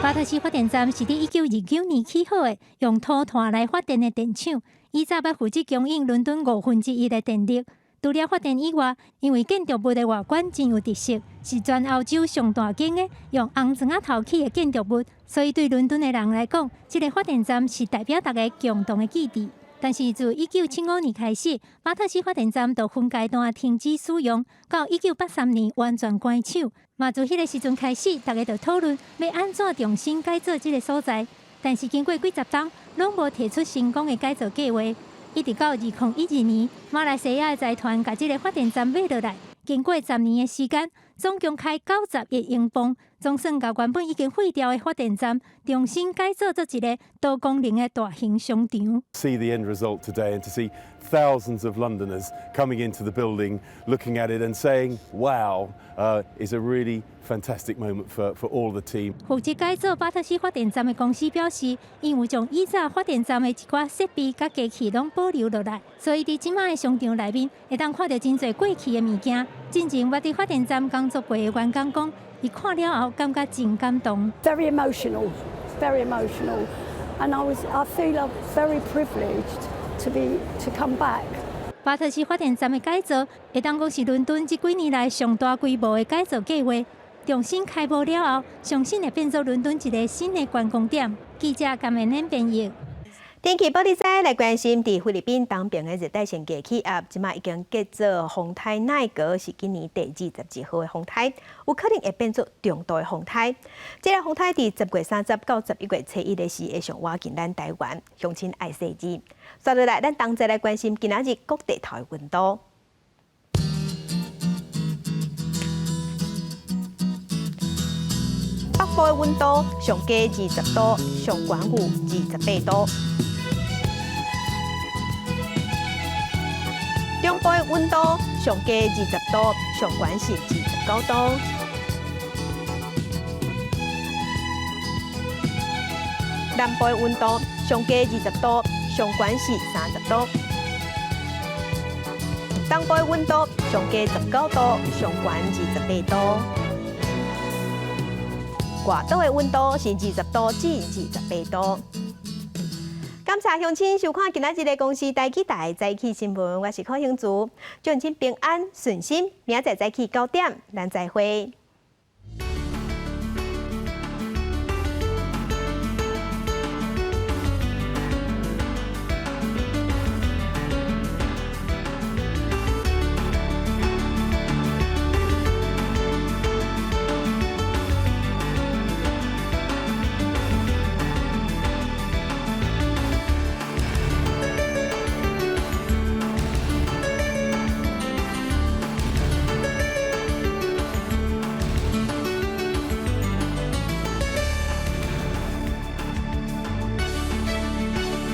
巴特西發電站是佇1929年起好的，用土炭來發電的電廠。以早捌負責供應倫敦1/5的電力。除了發電以外，因為建築物的外觀真有特色，是全歐洲上大間的用紅磚仔頭起的建築物，所以對倫敦的人來講，這个發電站是代表大家共同的記憶。但是自1975年開始，巴特西發電站就分階段停止使用，到1983年完全關廠。嘛自彼个時陣開始，大家就討論欲按怎重新改造這个所在。但是經過幾十冬，攏無提出成功的改造計劃。一直到2012年，馬來西亞的財團共這个發電站買落來，經過10年的時間，總共開90億英鎊，總算共原本已經廢掉的發電站重新改造做一个多功能的大型商場。 See the end result today and to see thousands of Londoners coming into the building, looking at it and saying, "Wow," is a really fantastic moment for all the team. 負責改造巴特西發電站的公司表示，𪜶有將以前發電站的一寡設備佮機器攏保留落來，所以佇這馬的商場內面會當看著真濟過去的物件。進前捌佇發電站工作過的員工講，伊看了後感覺真感動。 Very emotional, very emotional, and I feel very privileged to come back. 巴特西發電站的改造，會當講是倫敦這幾年來上大規模的改造計劃。重新開幕了後，相信會變做倫敦一个新的觀光點。記者甘文恁編譯。天氣報你知來關心，佇菲律賓東邊的熱帶性低氣壓，這馬已經叫做風颱奈格，是今年第22號的風颱，有可能會變做中度的風颱。這个風颱佇10月30到11月初1的時，會上倚近咱台灣，鄉親愛細緻。接落來，咱同齊來關心今仔日各地頭的溫度。北部的溫度上低20度，上懸有28度。中部的溫度上低20度，上懸是29度。南部的溫度上低20度，上懸是30度。東部的溫度上低19度，上懸28度。外島的溫度是20度至28度。感謝鄉親收看今仔日的公視台語台早起新聞，我是柯興竹，祝鄉親平安順心，明仔載早起9點，咱再會。